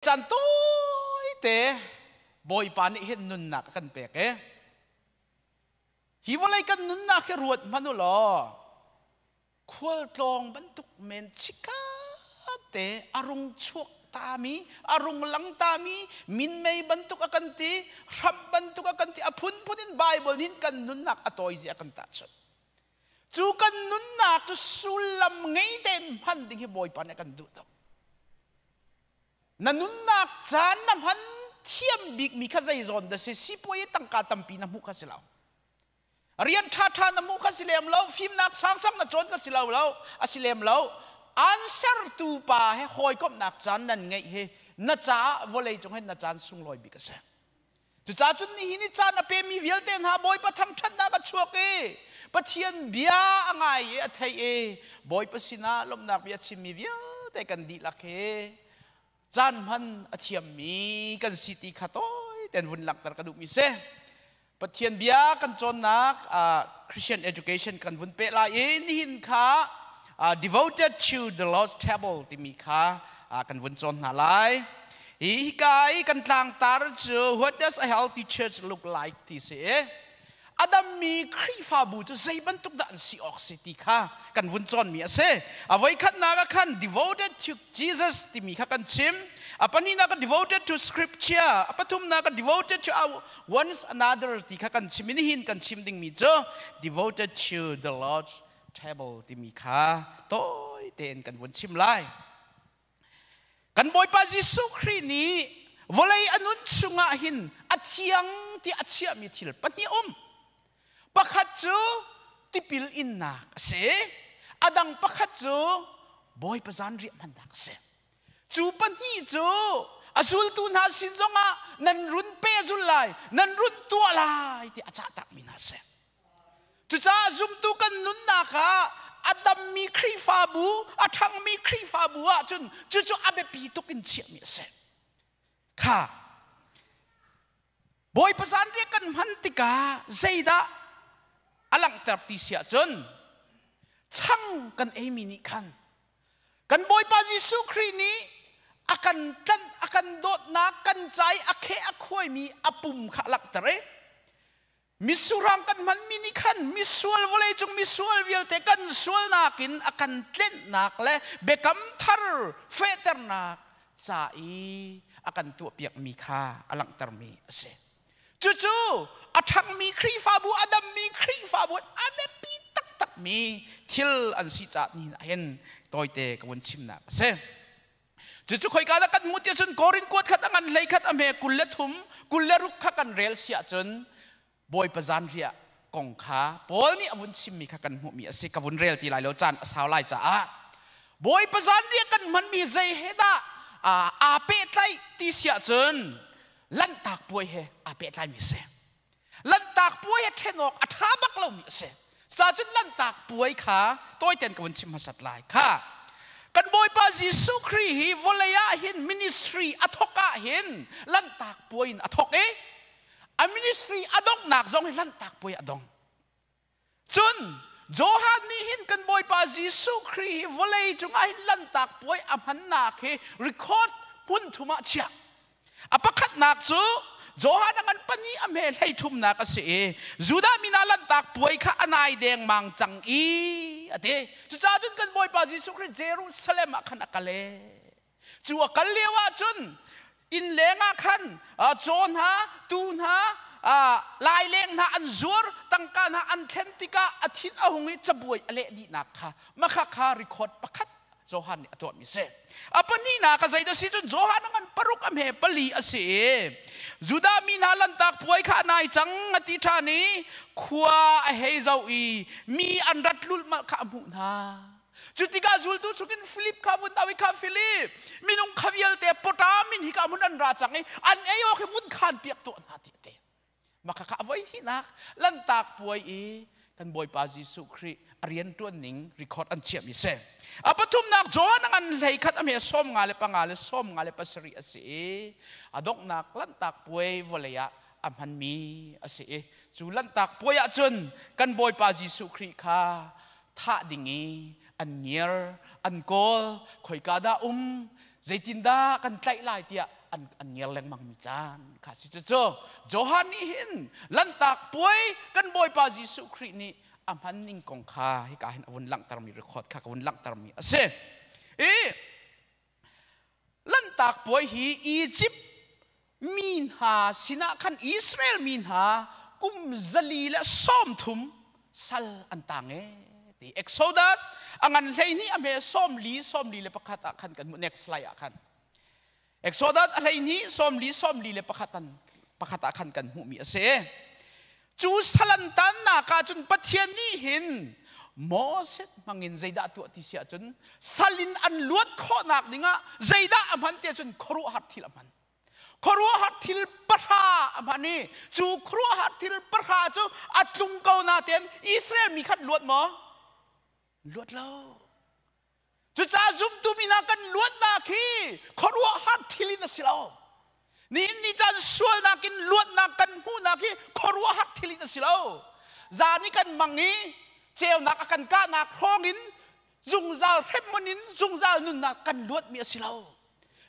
Caan tawite Bawipa nih hin nunnak a kan pek e. Hi vawlei kan nunnak hi ruat hmanh u law khualtlawng bantuk men chikkate a rung chuak tami, a rung lang tami, minmei bantuk a kan ti, hramh bantuk a kan ti, a phunphun in Bible nih kan nunnak a tawi zia a kan tahchunh. Cu kan nunnak cu sullam ngei tein hman ding hi Bawipa nih a kan duh tuk. Na nunnak caan na hman thiam bikmi kha zei zawn dah si? Sipuai i tangka tampi na hmuh kha si lo. Rian ṭhaṭha na hmuh kha si lem lo. Fimnak sangsang na cawn kha si lo lo. A si lem lo. An sertu pa he hawikomhnak caan nan ngeih hi na caah vawlei cung hin na caan sunglawi bik a si. Cucaah cun nihin i caan a pemi vialte hna Bawipa thangṭhatnak a chuak i Pathian bia a ngai i a theih i Bawipa sinah lawmhnak bia a chimmi vialte kan dihlak hi caan hman a thiammi kan si ti kha tawi tein vun langhter ka duhmi si. Pathian bia kan cawnnak Christian education kan vun peh lai i nihin kha devoted to the Lord's table timi kha kan vun cawn hna lai. Hi hika i kan tlangtar cu what does a healthy church look like ti si i a dammi Khrihfabu cu zei bantuk dah an si awk si ti kha kan vun cawnmi a si. A voikhatnak ah khan devoted to Jesus timi kha kan chim. A pahnihnak ah devoted to scripture. A pathumnak ah devoted to our one another ti kha kan chim i nihin kan chim dingmi cu devoted to the Lord's table timi kha tawi tein kan vun chim lai. Kan Bawipa Jesuh Khrih nih vawlei a nun chungah hin a thiang ti a chiahmi thil pahnih um. Pakhat cu tipil innak a si. A dang pakhat cu Bawipa zanriah hmannak a si. Cu pahnih cu a zultu hna sin zongah nan run pehzul lai, nan run tuah lai ti a cah takmi hna a si. Cucaah zumtu kan nunnak ah a dammi Khrihfabu, a ṭhangmi Khrihfabu ahcun cucu a biapi tuk in chiahmi a si. Kha Bawipa zanriah kan hman tikah zeidah a langhter ti si ahcun chang kan eimi nih khan kan Bawipa Jesuh Khrih nih a kan tlanh, a kan dawtnak, kan ca i a kheh a khuaimi a pum kha a langhter i Misurang kan hmanmi nih khan misual vawleicung misual vialte kan sualnak in a kan tlenhnak le biakam thar fehternak ca i a kan tuahpiakmi kha a langhtermi a si. Cucu a ṭhangmi Khrihfabu, a dammi Khrihfabu a biapi taktakmi thil an si caah nihin ah hin tawite ka vun chimnak a si. Cucu khoika dah kan hmuh ti ahcun Korin kuat khat a ngan hlei khat a hme 23 26 kha kan rel si ahcun Bawipa zanriah kong kha Paul nih a vun chimmi kha kan hmuhmi a si. Ka vun rel ti lai lo caan a sau lai caah Bawipa zanriah kan hmanmi zei he dah aa pehtlaih ti si ahcun Lanhtak puai he aa pehtlaimi a si. Lanhtak puai he ṭhen awk a ṭha bak lomi a si. Cucaah Lanhtak puai kha tawiten ka vun chim hmasat lai. Kha kan Bawipa Jesuh Khrih hi vawlei ah hin ministry a thawk ah hin Lanhtak puai in a thawk i a ministry a donghnak zong hi Lanhtak puai a dong. Cun Johan nih hin kan Bawipa Jesuh Khrih hi vawlei cungah hin Lanhtak puai a hmannak hi record hmun thum ah chiah. A pakhatnak cu Johan a ngan pahnih a hme hlei thumnak a si i Judah mi hna Lanhtak puai kha a nai dengmang cang i a ti. Cucaah cun kan Bawipa Jesuh Khrih Jerusalem ah khan a kal e. Cu a kal lio ah cun inn leng ah khan caw hna, tuu hna, laileng hna an zuar, tangka hna an thlen tikah a thin a hung i cabuai a leh dihnak kha makha kha record pakhat Johan nih a tuahmi si. A pahnihnak a zeidah si cun Johan a ngan paruk a hme pali a si i Judah mi hna lantak puai kha a nai cang a ti ṭhan i khua a hei zoh i mi an rat lulhmalh kha a hmuh hna. Cutikah zultu chungin Filip kha vun au i kha Filip minung kha vialte pawṭam in hika hmun an ra cang i an ei awk hi vun khaan piak tuah hna ti a ti. Mah kha a voi hnihnak Lanhtak puai i kan Bawipa Jesuh Khrih a rianṭuan ning record an chiahmi si. A pathumnak John a ngan hlei khat a hme 55 le 57 a si i a donghnak Lanhtak puai vawlei ah a hmanmi a si i cu Lanhtak puai ah cun kan Bawipa Jesuh Khrih kha thah ding i an ngiar an kawl khoika dah um. Zeitindah kan tlaih lai tiah an an ngiar lengmang mi caan kha si. Cucu Johan nih hin Lanhtak Puai kan Bawipa Jesuh Khrih nih a hman ning kong kha hika hin a vun langhtermi record kha ka vun langhtermi a si. I Lanhtak Puai hi Egypt mi hna sinah khan Israel mi hna kum 130 sal an tang e ti. Exodus a ngan 12 a hme 40 41 ah khan kan hmuh. Next slide ah khan Exodus a 12 40 41 an pakhat ah khan kan hmuhmi a si. Cu salan tannak ah cun Pathian nih hin Moses hmangin zeidah tuah ti si ahcun, salin an luat khawhnak dingah zeidah a hman ti ahcun, khuaruahhar thil a hman. Khuaruahhar thil pahra a hman i cu khuaruahhar thil pahra cu a tlung ko na tein Israel mi khat luat maw? Luat lo. Cucaah zumtu mi hna kan luatnak hi khuaruahhar thil in a si lo. Nihin ni caan sualnak in luatnak kan hmuhnak hi khuaruahhar thil in a si lo. Zan i kan mang i ceunak a kan kahnak hrawng in zungzal hremhmun in zungzal nunnak kan luatmi a si lo.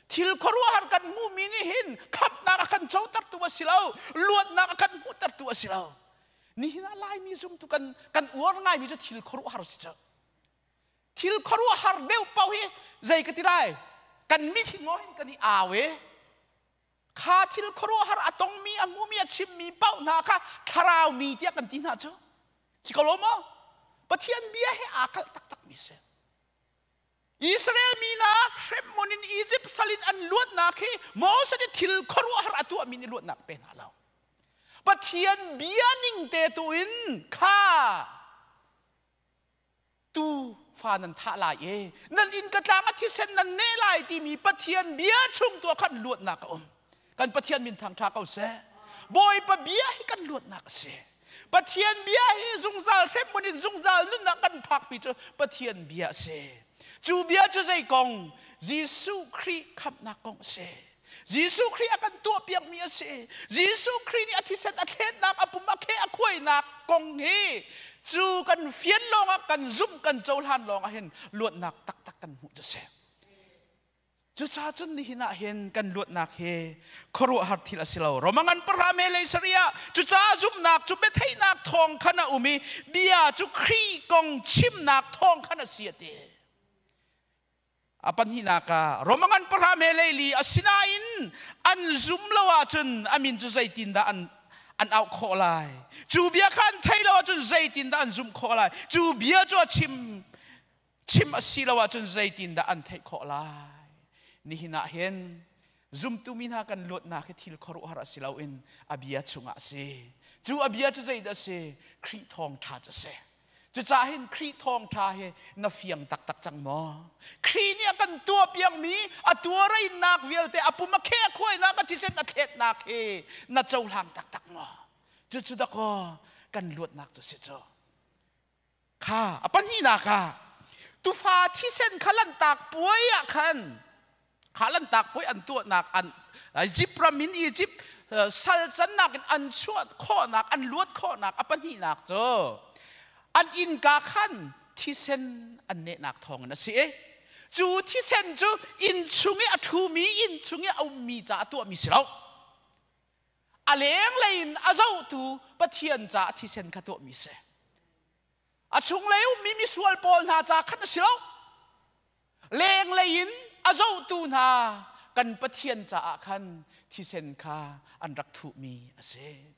Thil khuaruahhar kan hmuhmi nih hin khamhnak a kan cotertu a si lo, luatnak a kan hmuhtertu a si lo. Nihin ah Laimi zumtu kan kan uar ngaimi cu thil khuaruahhar si cu. Thil khuaruahhar deuh paoh hi zei ka ti lai, kan mit hi ngaw hin kan i au i kha thil khuaruahhar a tongmi, a hmumi, a chimmi paoh hna kha thlarau mi tiah kan ti hna cu si ko lo maw? Pathian bia he aa kalh taktakmi si. Israel mi hna hremhmun in Egypt sal in an luatnak hi Moses nih thil khuaruahhar a tuahmi nih luatnak pe hna lo. Pathian bia ning te tu in kha tu fa nan thah lai i nan inn ka tlang a thisen nan neh lai timi Pathian bia chung tu ah khan luatnak a um. Kan Pathian min thangṭha ko seh. Bawipa bia hi kan luatnak a si. Pathian bia hi zungzal hremhmun in zungzal nunnak kan phakpi cu Pathian bia a si. Cu bia cu zei kong? Jesuh Khrih khamhnak kong a si. Jesuh Khrih a kan tuahpiakmi a si. Jesuh Khrih nih a thisen a thletnak, a pum a kheh a khuainak kong hi cu kan fian lawngah, kan zumh, kan cohlan lawngah hin luatnak taktak kan hmuh cu si. Cucaah cun nihin ah hin kan luatnak hi khuaruahhar thil a si lo. Romangan pahra me lei saria cucaah zumhnak cu biatheihnak thawng khan a um i bia cu Khrih kong chimnak thawng khan a si a ti. A pahnihnak ah Romangan pahra me leili, asinain an zum lo ahcun a min cu zeitindah an an auh khawh lai? Cu bia kha an theih lo ahcun zeitindah an zumh khawh lai? Cu bia cu a chim chim a si lo ahcun zeitindah an theih khawh lai? Nihin ah hin zumtu mi hna kan luatnak hi thil khuaruahhar a si loin a bia chungah a si. Cu a bia cu zeidah a si? Khrih thawngṭha cu a si. Cucaah hin Khrih thawngṭha hi na fiang taktak cang maw? Khrih nih a kan tuahpiakmi a tuareinak vialte, a pum a kheh a khuainak, a thisen a thletnak hi na cohlang taktak maw? Cucu dakaw kan luatnak cu si cu. Kha a pahnihnak ah tufa thisen kha Lanhtak Puai ah khan, kha Lanhtak Puai an tuahnak, an Egypt ram in, Egypt sal cannak in an chuah khawhnak, an luat khawhnak a pahnihnak cu an innka khan thisen an nehnak thawngin a si i cu thisen cu inn chung i a ṭhumi, inn chung i a ummi caah tuahmi si lo, a lenglei in a zohtu Pathian caah thisen kha tuahmi si. A chunglei ummi misual pawl hna ca khan a si lo, lenglei in a zohtu hna kan Pathian caah khan thisen kha an rak thuhmi a si.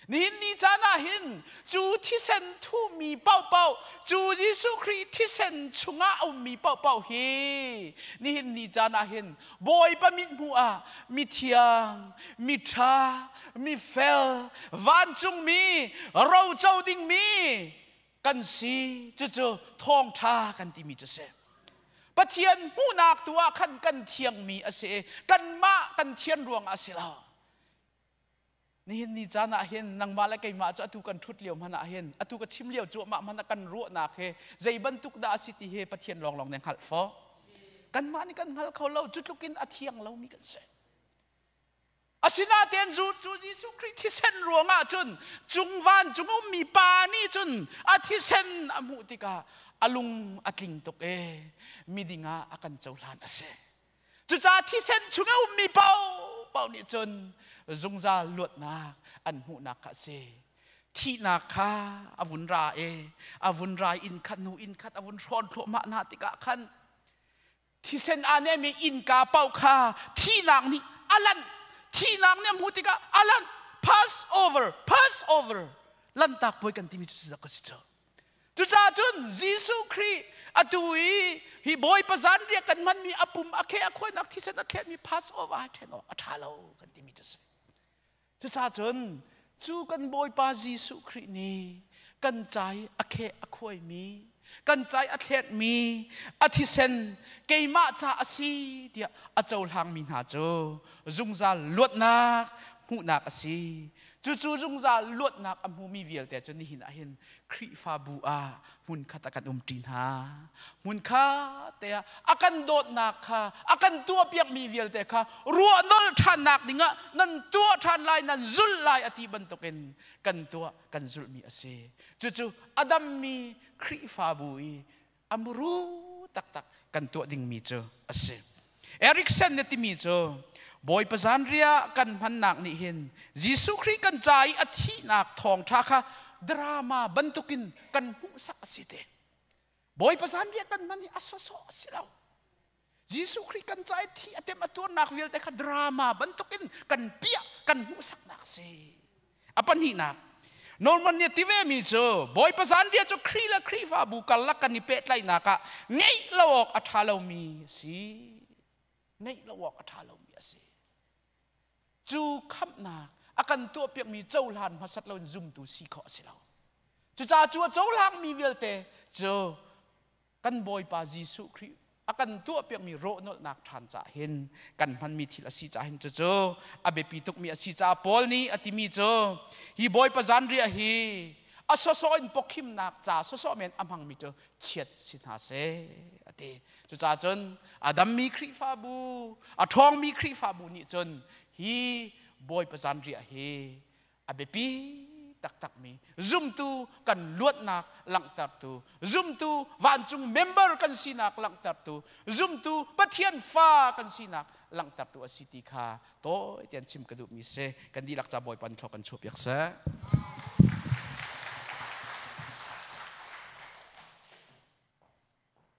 Nihin ni caan ah hin cu thisen thuhmi paohpaoh, cu Jesuh Khrih thisen chungah a ummi paohpaoh hi nihin ni caan ah hin Bawipa mithmuh ah mithiang, miṭha, mifel, vancungmi, roco dingmi kan si. Cucu thawngṭha kan timi cu si. Pathian hmuhnak tu ah khan kan thiangmi a si. Kanmah kan thian ruangah a si lo. Nihin ni caan ah hin nangmah le keimah cu atu kan ṭhut lio hmanh ah hin, atu ka chim lio cuahmah hmanh ah kan ruahnak he zei bantuk dah a si ti hi Pathian lawnglawng nih hngalh faw. Kanmah nih kan hngal kho lo. Cu tluk in a thiang lomi kan si. Asinain cu cu Jesuh Khrih thisen ruangah cun cung vancung ummi pa nih cun a thisen a hmuh tikah a lung a tling tuk e miding ah a kan cohlan a si. Cucaah thisen chung a ummi paohpaoh nih cun zungzal luatnak an hmuhnak kha a si. Thihnak kha a vun ra i a vun ra i inn khat hnu inn khat a vun hrawn thluahmah hna tikah khan thisen aa nehmi innka paoh kha thihnak nih a lanh. Thihnak nih a hmuh tikah a lanh. Pass over, pass over. Lanhtak puai kan timi cu ka si cu. Cucaah cun Jesuh Khrih atu i hi Bawipa zanriah kan hmanmi a pum a kheh a khuainak thisen a thletmi Passover ai ṭhen awk a ṭha lo kan timi cu a si. Cucaah cun cu kan Bawipa Jesuh Khrih nih kan ca i a kheh a khuaimi kan ca i a thletmi a thisen keimah ca a si tiah a cohlangmi hna cu zungzal luatnak hmuhnak a si. Cucu zungzal luatnak a hmumi vialte cu nihin ah hin Khrihfabu ah hmunkhat ah kan umṭi hna. Hmunkhat te ah a kan dawtnak kha, a kan tuahpiakmi vialte kha ruahnolh ṭhannak dingah nan tuah ṭhan lai, nan zulh lai a ti bantukin kan tuah, kan zulhmi a si. Cucu a dammi Khrihfabu i a muru taktak kan tuah dingmi cu a si. Erikson nih timi cu Bawipa zanriah kan hmannak nih hin Jesuh Khrih kan ca i a thihnak thawngṭha kha drama bantukin kan hmuhsak a si te. Bawipa zanriah kan hman hi a sawsawh a si lo. Jesuh Khrih kan ca i thi a tem a tuarnak vialte kha drama bantukin kan piah kan hmuhsaknak a si. A pahnihnak, Norman nih a ti vemi cu Bawipa zanriah cu Khrih le Khrihfabu karlak kan i pehtlaihnak ah ngeih lo awk a ṭha lomi a si. Ngeih lo awk a ṭha lomi a si. Cu khamhnak a kan tuahpiakmi cohlan hmasat loin zumtu si khawh a si lo. Cucaah cu a cohlangmi vialte cu kan Bawipa Jesuh Khrih a kan tuahpiakmi rawhnolhnak ṭhan caah hin kan hmanmi thil a si caah hin cucu a biapi tukmi a si caah Paul nih a timi cu hi Bawipa zanriah hi a sawsawh in pawkhimnak ca sawsawh men a hmangmi cu chiat si hna seh a ti. Cucaah cun a dammi Khrihfabu, a ṭhawngmi Khrihfabu nih cun hi Bawipa zanriah hi a biapi taktakmi zumtu kan luatnak langhtertu, zumtu vancung member kan sinak langhtertu, zumtu Pathian fa kan sinak langhtertu a si ti kha tawi tein chim ka duhmi si. Kan dihlak ca Bawipa nih thlawh kan chuahpiak seh.